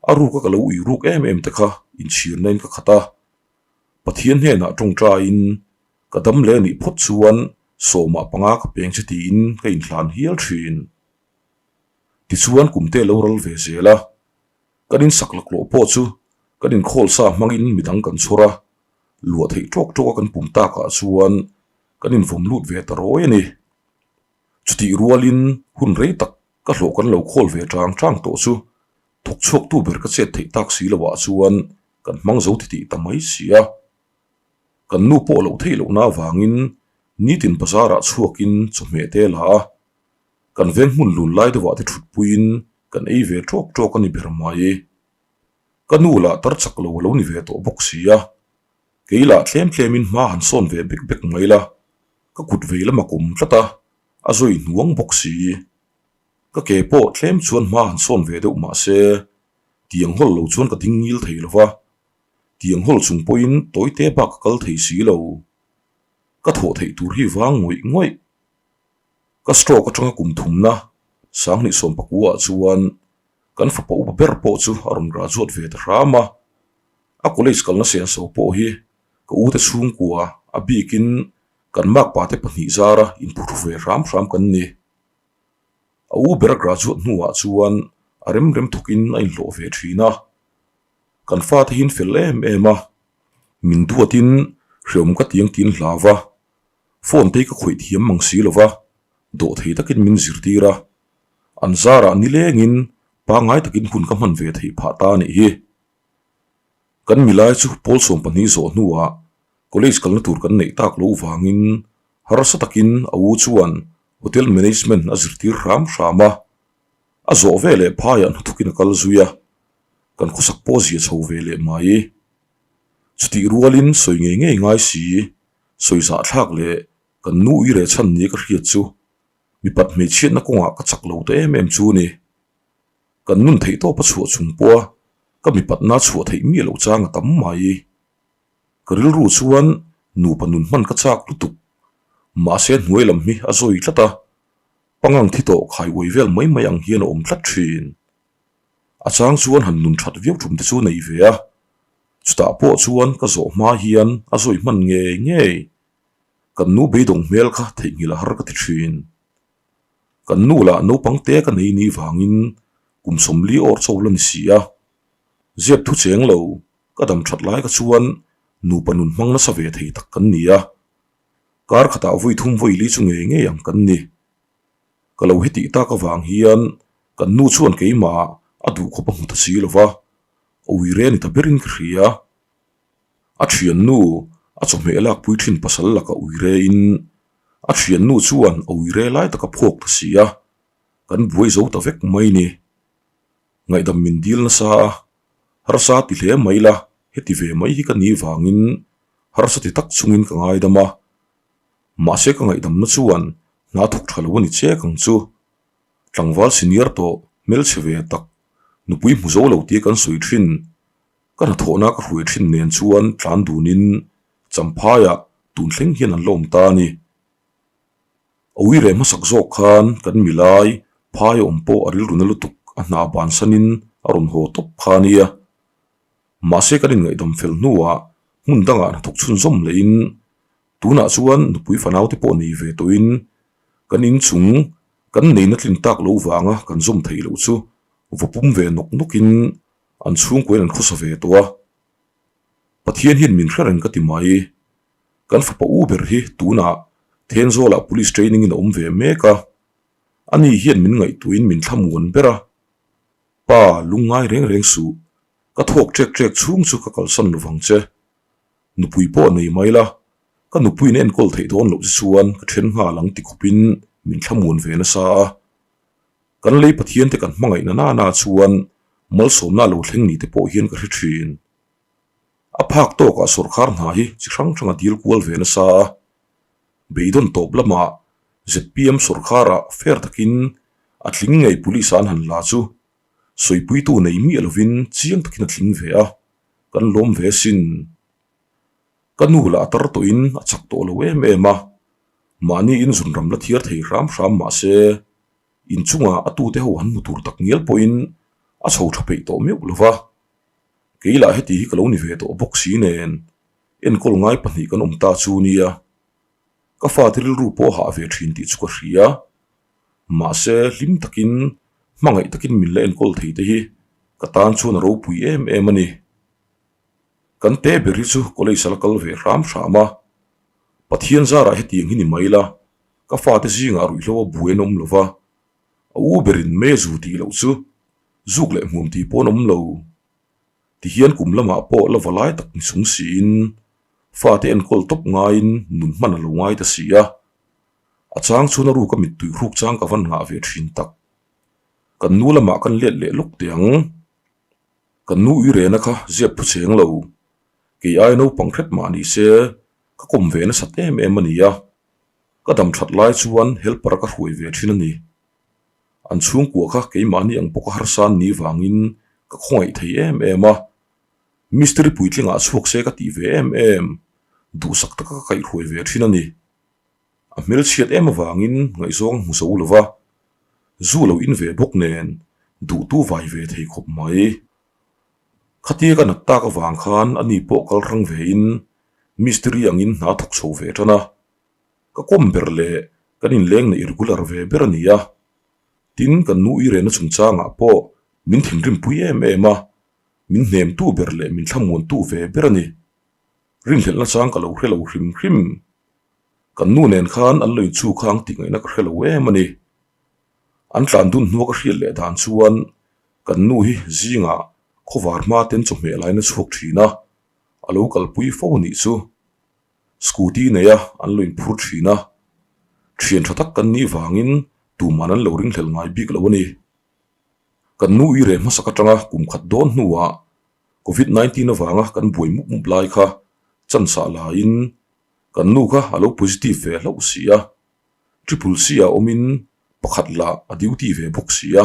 a ruka ka lo ui ruk em em te kha inchhirna in ka khat a. Pathian hnenah tawngtaiin ka dam leh nih phawt chuan sawmah panga ka peng che tiin ka inhlan hial thin. Tichuan kum te lo ral ve zel a, kan insak laklawh pawh chu kan inkhawl sa hmangin midang kan chhawr a, luah theih tawk tawk a kan pum takah chuan kan invawm lut ve ta rawi a ni. Chutih rualin hun rei tak ka hlawh kan lo khawl ve tang tang tawh chu thawk chhuaktu ber ka chet theih tak si loah chuan kan hmang zo titih ta mai si a. Kan nu pawh loh theih lohna avangin nitin bazarah chhuakin chawhmeh te la a, kan veng hmun lun lai deuhah te thutpuiin kan ei ve tawk tawk a ni ber mai. Ka nu lah tar chak lo a lo ni ve tawh bawk si a, kei lah tlem tlemin hma han sawn ve bek bek mai la, ka kut vei lam a kawm tlat a, a zawi hnuang bawk si. Ka ke pawh tlem chuan hma han sawn ve deuh mah se, tiang hawl lo chuan ka ding ngil thei lo va, tiang hawl chung pawhin tawite bak ka kal thei si lo. Ka thawh theih tur hi vang ngawih ngawih. Ka stroke atanga kum thumna Sanghnih Sawmpakua ah chuan kan fapa upa ber pawh chu a rawn graduate ve ta hram a. A college kalna senso pawh hi ka ute chhungkua a bikin kan makpa te pahnih zara inphuhru ve hram hram kan ni. A u ber a graduate hnuah chuan a rem rem thawkin a inhlawh ve thin a. Kan fate hi an fel em em a, min duatin hreawm ka tiang tiin hlau va, Phone te hi ka khawih thiam mang si lova, dawhthei takin min zirtir a, an zarah nilengin pangngai takin hun ka hman ve theih phah ta a nih hi. Kan milai chu pawl 12 zawh hnuah college kalna tur kan neih tak loh vangin harsa takin a u chuan hotel management a zirtir hram hram a, a zawh veleh phaiah hnathawkin a kal zui a, kan khawsak pawh zia chho ve leh mai. Chutih rualin sawi ngei ngei ngai si Sawi zahthlak leh kan nu ui reh chhan ni ka hriat chu mipat hmeichhiatna kawngah ka chak lo ta em em chu ni. Kan nun theih tawp a chhuah chung pawha ka mipatna chhuah theih miah loh chang a tam mai. Ka rilru chuan nupa nun hman ka chak lutuk. Mahse hnuai lam hi a zawi tlat a, pangang thi tawh khai uai vel mai mai ang hian a awm tlat thin. A chang chuan han nun that viau tum te chu nei ve a, chutah pawh chuan ka zawh hma hian a zawi hman ngei ngei. Kan nu beidawng hmel kha theihnghilh a har ka ti thin. Kan nu lah naupang te ka nei ni vangin kum 40 awr chaw la ni si a. Zep thu cheng lo, ka dam that lai kha chuan nupa nun hmang nasa ve thei tak kan ni a. Kar khatah vawi thum vawi li chu ngei ngei ang kan ni. Ka lo hetih tak avang hian kan nu chuan keimah a duh khawp a hmu ta si lo va, a ui re ni ta berin ka hria. A thiannu a chawhmeh lakpui thin pasal laka ui rein a thiannu chuan a ui re lai tak a phawk ta si a, kan buai zo ta vek mai ni. Ngaihdam min dil nasa a, harsa ti hle mai la, heti ve mai hi ka nih vangin harsa ti tak chungin ka ngaidam a. Mahse ka ngaihdamna chuan hna thawk tha lo a ni chek ang chu. Tlangval senior tawh hmelchhe ve tak nupui hmu zo lo tia kan sawi thin. Ka hnathawhna ka hruai thin nen chuan tlan dunin Champhaiah tun thleng hian an la awm ta a ni. A uire hmasak zawk khan kan milai phai awm pawh a rilru na lutuk a hna bansanin a rawn haw tawp kha a nia. Mahse kan inngaihdam fel hnuah hmun dangah hnathawk chhunzawm lehin Tunah chuan nupui fanaute pawh nei ve tawhin kan inchung kan neina tlin tak lo vanga kan zawm theih loh chu va pum ve nawk nawkin an chhungkuain an khawsa ve tawh a. Pathian hian min hre reng ka ti mai. Kan fapa u ber hi tunah Thenzawlah Police training in a awm ve mek a. Ani hian min ngaihtuahin min thlamuan ber a. Pa, lungngai reng reng suh. Ka thawk ṭek ṭek chhung chu ka kalsan lovang che. Nupui pawh nei mai la, ka nupuiin enkawl theih dawn loh che chuan ka ṭhen nghal ang ti khawpin min thlamuan ve nasa a. Kan lei Pathiante kan hmangaihna nana chuan malsawmna a lo thleng ni te pawh hian ka hre ṭhin. A phak tawkah sawrkhar hna hi chi hrang hrang a dil kual ve nasa a. Beidawn tawp lamah zpm sawrkharah fair takin a tling ngei police an han la chu sawipuitu nei miah lovin chiang takin a tling ve a, kan lawm ve sin. Ka nu lah a tar tawhin a chak tawh lo em em a, mahni in zunram la thiar thei hram hram mah se inchungah a tute ho han hmu tur tak ngial pawhin a chho tha peih tawh meuh lo va. Kei lah heti hi ka lo ni ve tawh bawk si nen enkawl ngai pahnih kan awm ta chu nia. Ka fate rilru pawh a hah ve thin tih chu ka hria. Mahse hlim takin hmangaih takin min la enkawl thei te hi ka tan chuan a ropui em em a ni. Kan te ber hi chu college a la kal ve hram hram a, Pathian zarah hetiang hi ni mai la, ka fate zingah ruihhlo a buai an awm lo va, a u berin mezu tih loh chu zuk leh hmuam tih pawh an awm lo. Tihian kum lamah pawh la va lai tak ni chung siin fate enkawl tawp ngaiin nun hman a lo ngai ta si a, a chang chuan a ruka mittui hruk chang ka van ngah ve thin tak. Kan nu lamah kan let leh lawk teh ang. Kan nu ui rena kha ziak phu cheng lo. Kei ai naupang hret mah ni se ka kawm ve nasat em em a ni a. Ka dam that lai chuan helper ka hruai ve thin a ni. An chhungkua kha keimahni ang bawka harsa an nih vangin ka khawngaih thei em em a. Mistiri puitlingah chhuak se ka tih ve em em, duhsak taka ka kaihhruai ve thin a ni. A hmelchhiat em avangin ngaihzawng a hmu zo lo va, zu lo in ve bawk nen duhtu vai ve thei khawp mai. Khatia ka nat tak avang khan ani pawh kal hrang ve in mistiri angin hna thawk chho ve tan a. Ka kawm ber leh kan inleng neih regular ve ber a ni a. Tin, kan nu Irena chungchangah pawh min thinrimpui em em a, min hnemtu ber leh min thlamuantu ve ber a ni. Rinhlelhna chang ka lo hre lo hrim hrim. Kan nu nen khan an lo inchhu kha ang tih ngaihna ka hre lo em a ni. An tlan dun hnua ka hriat leh dan chuan kan nu hi zingah khawvar hma ten chawhmeh lain a chhuak thin a, a lo kalpui fo a nih chu. Scooty neia an lo inphur thin a, thian tha tak kan nih vangin tuman an lo ringhlel ngai bik lo a ni. Kan nu i reh hmasak atanga kum khat dawn hnuah Covid 19 avanga kan buai mup mup lai kha chansah laiin kan nu kha a lo positive ve hlauh si a, triple C ah awmin pakhat lah a duty ve bawk si a.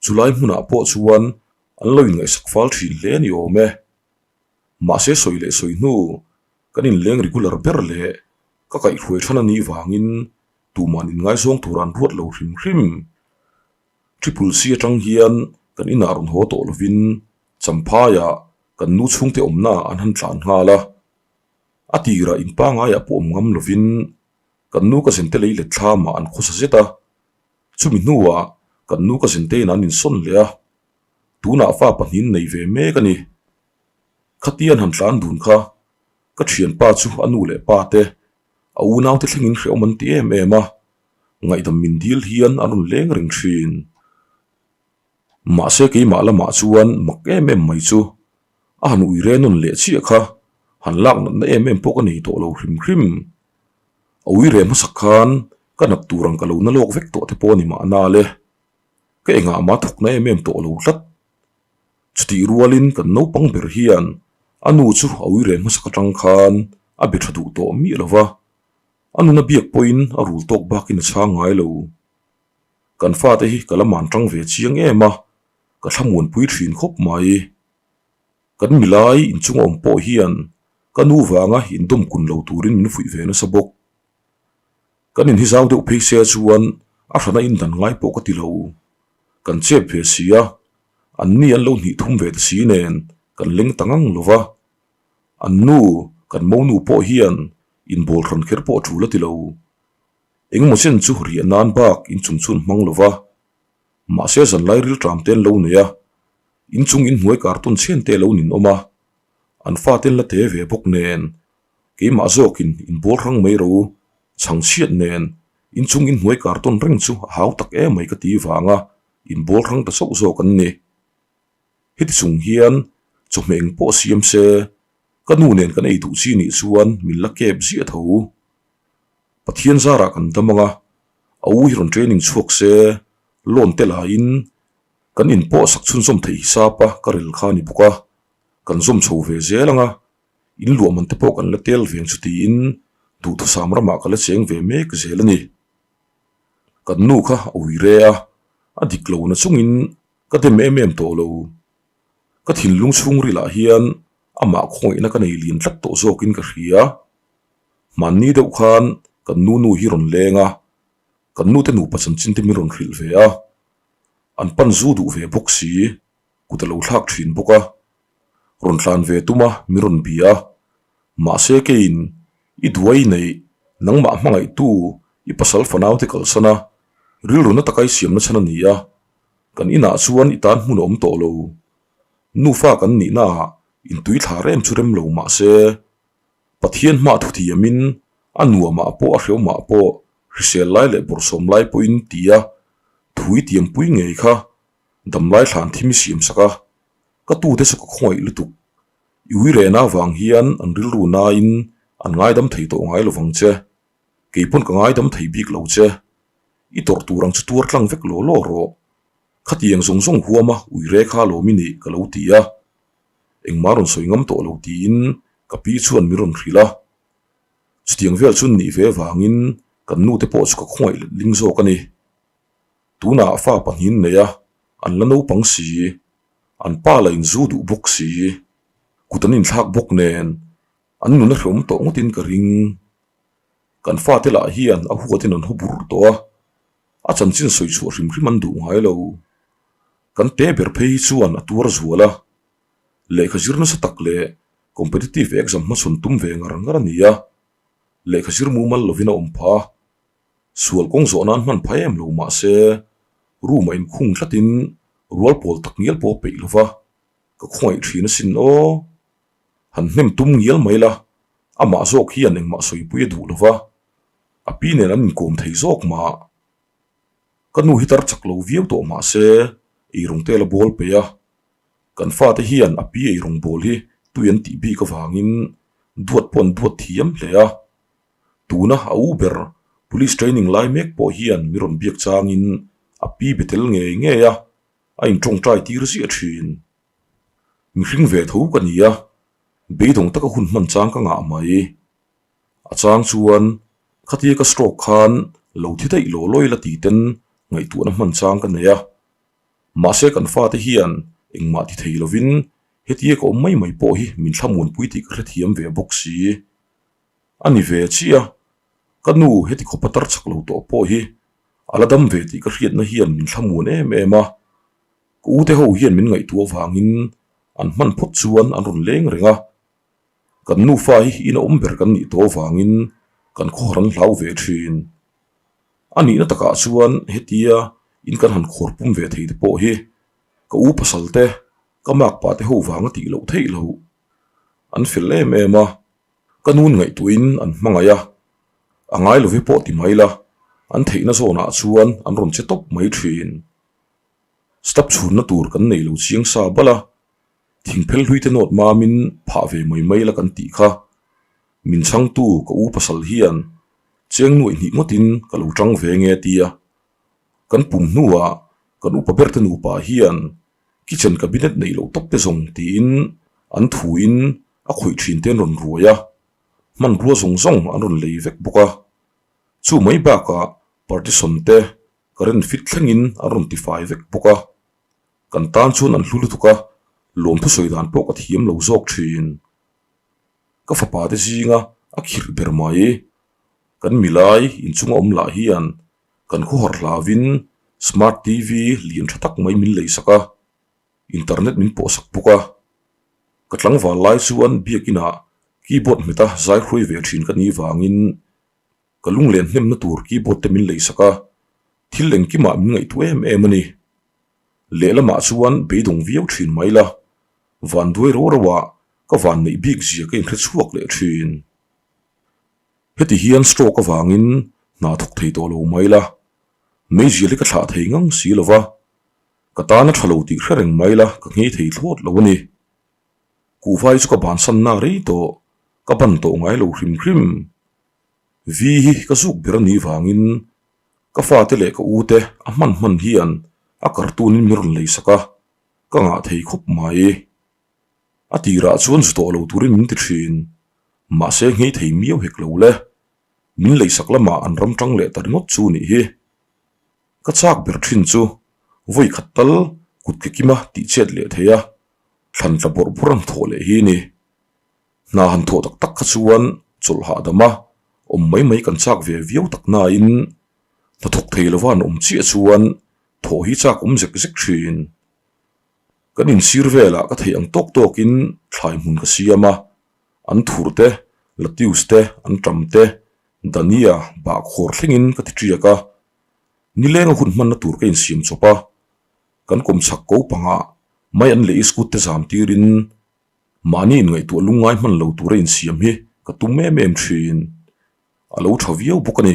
Chulai hmunah pawh chuan an lo inngaihsak fal thin hle a ni awm e. Mahse sawi leh sawi hnu kan inleng regular ber leh ka kaihhruai than a nih vangin tuman inngaizawng tur an ruat lo hrim hrim. Triple C atang hian kan inah rawn haw tawh lovin Champhaiah kan nu chhungte awmna an han tlan nghal a. A tirah in pangaiah pawh awm ngam lovin kan nu ka zente lei let thlamah an khawsa zet a. Chumi hnuah kan nu ka zente in an insawn leh a. Tunah fa pahnih nei ve mek a ni. Khatian han tlan dun kha ka thianpa chu a nu leh pa te a unaute thlengin hrehawm an ti em em a, ngaihdam min dil hian an rawn leng reng thin. Mahse keimah lamah chuan mak em em mai chu a han ui re nawn leh chiah kha han lak natna em em pawh ka nei tawh lo hrim hrim. A ui re hmasak khan ka nat tur ang ka lo na lawk vek tawh te pawh a ni mahna le. Ka engah mah thawkna em em tawh lo tlat. Chutih rualin kan naupang ber hian a nu chu a ui reh hmasak atang khan a be tha duh tawh miah lo va, a nuna biak pawhin a rul tawk bakin a chhang ngai lo. Kan fate hi ka la man tang ve chiang em a, ka thlamuanpui thin khawp mai. Kan milai inchunga awm pawh hian ka nu vanga indawm kun lo turin min fuih ve nasa bawk. Kan inhizau deuh phei se chuan a hrana indan ngai pawh ka ti lo. Kan chep ve si a, an ni an lo hnih thum ve ta si nen kan leng ta ngang lo va. An nu, kan monu pawh hian inbawl hran kher pawh a tul a ti lo. Engemaw chen chu riah nan bak inchung chhun hmang lo va. Mahse zanlai rilṭam te an lo nei a, inchung inhnuai kartawn chhen te a lo ninawm a, an fate an la te ve bawk nen Keimah zawkin inbawl hrang mai ro chhangchhiat nen inchung inhnuai kartawn reng chu a hau tak em mai ka ti vanga inbawl hrang ta chauh zawk an ni. Heti chung hian chawhmeh eng pawh siam se, ka nu nen kan ei duh chi nih chuan min la kep ziah tho. Pathian zarah kan dam ang a, a u hi rawn training chhuak se, loan te laiin kan inpawh sak chhunzawm theih hisap a ka rel kha a ni bawk a, kan zawm chho ve zel ang a, in luahman te pawh kan la tel veng chu tiin duhthusam ramah ka la cheng ve mek zel a ni. Kan nu kha a ui re a, a dik lo na chungin ka dem em em tawh lo. Ka thinlung chhungrilah hian amah khawngaihna ka nei lian tlat tawh zawkin ka hria. Hmanni deuh khan kan nu nu hi rawn leng a, kan nute nupa chanchin te min rawn hrilh ve a, an pan zu duh ve bawk si, kut a lo thlak thin bawk a, rawn tlan ve tum a min rawn bia a, mahse keiin i duai neih nangmah hmangaihtu i pasal fanau te kalsan a, rilru na taka i siamna chhan a ni a, kan inah chuan i tan hmun a awm tawh lo. Nufa kan nihnaah intui thla rem chu rem lo mahse Pathian hmah thuthiamin a nuamah pawh a hrehawmah pawh hrisel lai leh bawrhsawm lai pawhin tia thui tiampui ngei kha damlai thlan thim i siam sak a, ka tute chu ka khawngaih lutuk. I ui rehna avang hian an rilru nain an ngaidam thei tawh ngai lovang che, kei pawn ka ngaidam thei bik lo che. I tawrh tur ang chu tuar tlang vek law law rawh. Khatiang zawng zawng huama ui re kha lawm i nih ka lo ti a. Engmah rawn sawi ngam tawh lo tiin ka pi chuan min rawn hrilh a. Chutiang vel chu nih ve vangin kan nute pawh chu ka khawngaih let ling zawk a ni. Tunah fa pahnihin nei a, an la naupang si, an pa lah inzu duh bawk si, kut an inthlak bawk nen an nun a hrehawm tawh ngawtin ka ring. Kan fate lah hian a huatin an haw bur tawh a, a chanchin sawi chhuah hrim hrim an duh ngai lo. Kan te ber phei hi chuan a tuar zual a, lehkha zir nasa tak leh competitive exam hmachhawn tum ve ngar ngar a ni a, lehkha zir mumal lovin a awm phah a, sual kawng zawh nan hman phah em lo mah se room a inkhung tlatin rual pawl tak ngial pawh a peih lo va, ka khawngaih thin asin aw. Han hnem tum ngial mai la, amah zawk hian engmah sawipui a duh lo va, a pi nen an inkawm thei zawk mah. Ka nu hi tar chak lo viau tawh mah se eirawng te la bawl peih a, kan fate hian a pi eirawng bawl hi tui an tih bik avangin duat pawh an duat thiam hle a. Tuna a u ber police training lai mek pawh hian mi rawn biak changin a pi be tel ngei ngei a, a intawngtai tir ziah thin. Mihring ve tho ka ni a, beidawng taka hun hman chang ka ngah mai. A chang chuan khatia ka stroke khan lo thi daih law lawi la ti ten ngaihtuahna hman chang ka nei a. Mahse kan fate hian engmah ti thei lovin hetia ka awm mai mai pawh hi min thlamuanpui tih ka hrethiam ve bawk si. A ni ve chiah a, ka nu heti khawpa tar chak lo tawh pawh hi a la dam ve tih ka hriatna hian min thlamuan em em a. Ka ute ho hian min ngaihtuah avangin an hman phawt chuan an rawn leng reng a. Kan nufa hi in a awm ber kan nih tawh avangin kan khawhar an hlau ve thin. A nihna takah chuan hetia in kan han khawr pum ve thei te pawh hi ka u pasal te, ka makpa te ho vang a tih loh theih loh. An fel em em a, ka nun ngaihtuahin an hmangaih a, a ngai love pawh ti mai la, an theihna zawnah chuan an rawn che tawp mai thin. Step chhunna tur kan nei lo chiang sa bal a, thingphel hlui te nawt mamin phah ve mai mai la kan tih kha. Min chhangtu ka u pasal hian cheng nuaih hnih ngawtin ka lo tang ve nge tia. Kan pum hnuah kan upa ber te nupa hian kitchen cabinet neih loh tawp te zawng tiin an thuin a khawih thin te an rawn ruai a, hmanrua zawng zawng an rawn lei vek bawk a. Chu mai bakah partition te Current fit thlengin an rawn tifai vek bawk a, kan tan chuan an hlu lutuk a, lawmthu sawi dan pawh ka thiam lo zawk thin. Ka fapa te zinga a khirh ber mai. Kan milai inchunga awm lah hian kan khawhar hlauvin smart TV lian tha tak mai min leisak a, internet min pawhsak bawk a. Ka tlangval lai chuan biakinah keyboard hmeta zai hruai ve thin ka nih vangin Ka lunglen hnemna tur keyboard te min leisak a, thil engkimah min ngaihtuah em em a ni. Lehlamah chuan beidawng viau thin mai la, van duai ro ro ah ka van neih bik zia ka inhre chhuak leh thin. Heti hian stroke avangin hna thawk thei tawh lo mai la, meizial hi ka thlah thei ngang si lo va. Ka tan a tha lo tih hre reng mai la ka nghei thei thlawt lo a ni. Kuhva hi chu ka bansanna rei tawh, ka ban tawh ngai lo hrim hrim. Vi hi ka zuk ber a nih vangin ka fate leh ka ute a hman hman hian a cartoon in min rawn leisak a, ka ngah thei khawp mai. A tirah chuan zu tawh lo turin min ti thin, mahse nghei thei miau hek lo le. Min leisak lamah an ram tang leh ta ringawt chu nih hi. Ka chak ber thin chu vawi khat tal kut ke kima tih chet leh thei a, thlan tla bawrh bawrh an thawh leh hi ni. Hna han thawh tak tak kha chuan chawlh hahdam a, awm mai mai kan chak ve viau tak nain hnathawk thei lova an awm chiah chuan thawh hi chak awm zek zek thin. Kan insir velah ka theih ang tawk tawkin thlai hmun ka siam a, an thur te, latius te, an ṭam te, dania, bahkhawr thlengin ka ti ṭiak a. Nilenga hun hmanna tur ka insiam chawp a, kan kawmchhak ko pangah mai an leh iskut te zam tirin mahni inngaihtuah lungngai hman lo tura insiam hi ka tum em em ṭhin. A lo ṭha viau bawk a ni.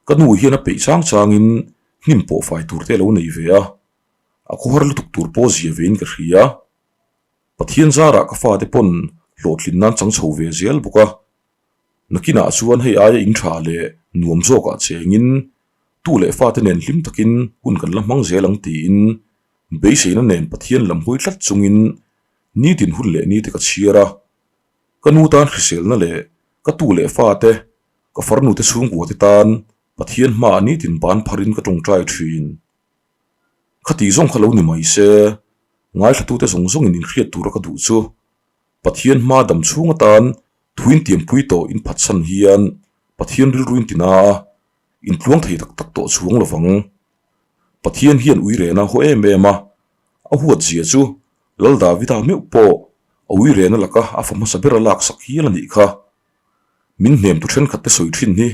Ka nu hian a peih chang changin hnim pawh fai tur te a lo nei ve a. A khawhar lutuk tur pawh zia vein ka hria. Pathian zarah ka fate pawn hlawhtlin nan chang chho ve zel bawk a. Nakinah chuan hei aia in tha leh nuam zawkah chengin tu leh fate nen hlim takin hun kan la hmang zel ang tiin beiseina nen Pathian lam hawi tlat chungin nitin hun leh nite ka chhiar a. Ka nu tan hriselna leh ka tu leh fate, ka farnute chhungkuate tan Pathian hmaah nitin ban pharin ka tawngtai thin. Khati zawng kha lo ni mai se, ngaithlatute zawng zawngin inhriat tura ka duh chu Pathian hma dam chhung atan thuin tiampui tawh in phatsan hian Pathian rilru in tina a, intluang thei tak tak tawh chuang lo vang. Pathian hian ui rena haw em em a, a huat zia chu Lal Davida meuh pawh a ui rena laka a fa hmasa ber a laksak hial a nih kha. Min hnemtu thenkhat te sawi thin hi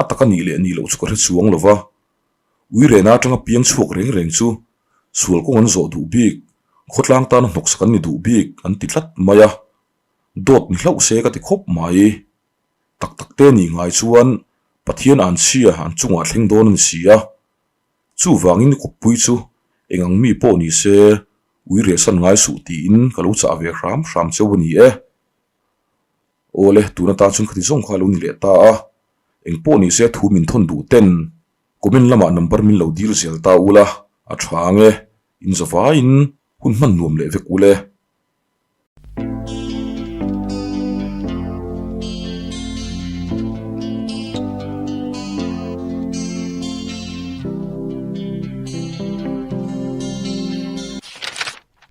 a tak a nih leh nih loh chu ka hre chuang lo va. Ui rena atanga piang chhuak reng reng chu sual kawng an zawh duh bik, khawtlang tana hnawksak an ni duh bik an ti tlat mai a, dawt ni hlauh se ka ti khawp mai. Tak tak te nih ngai chuan Pathian an chhia an chungah thleng dawn a ni si a, chuvangin kawppui chu eng ang mi pawh ni se ui rehsan ngai suh tiin ka lo chah ve hram hram cheu a ni e. Awle, tun atan chuan khati zawng kha a lo ni leh ta a, engpawh ni se thu min thawn duh ten comment lamah number min lo dil zel ta ula, a tha ang e, in zavaiin hun hman nuam leh vek ule.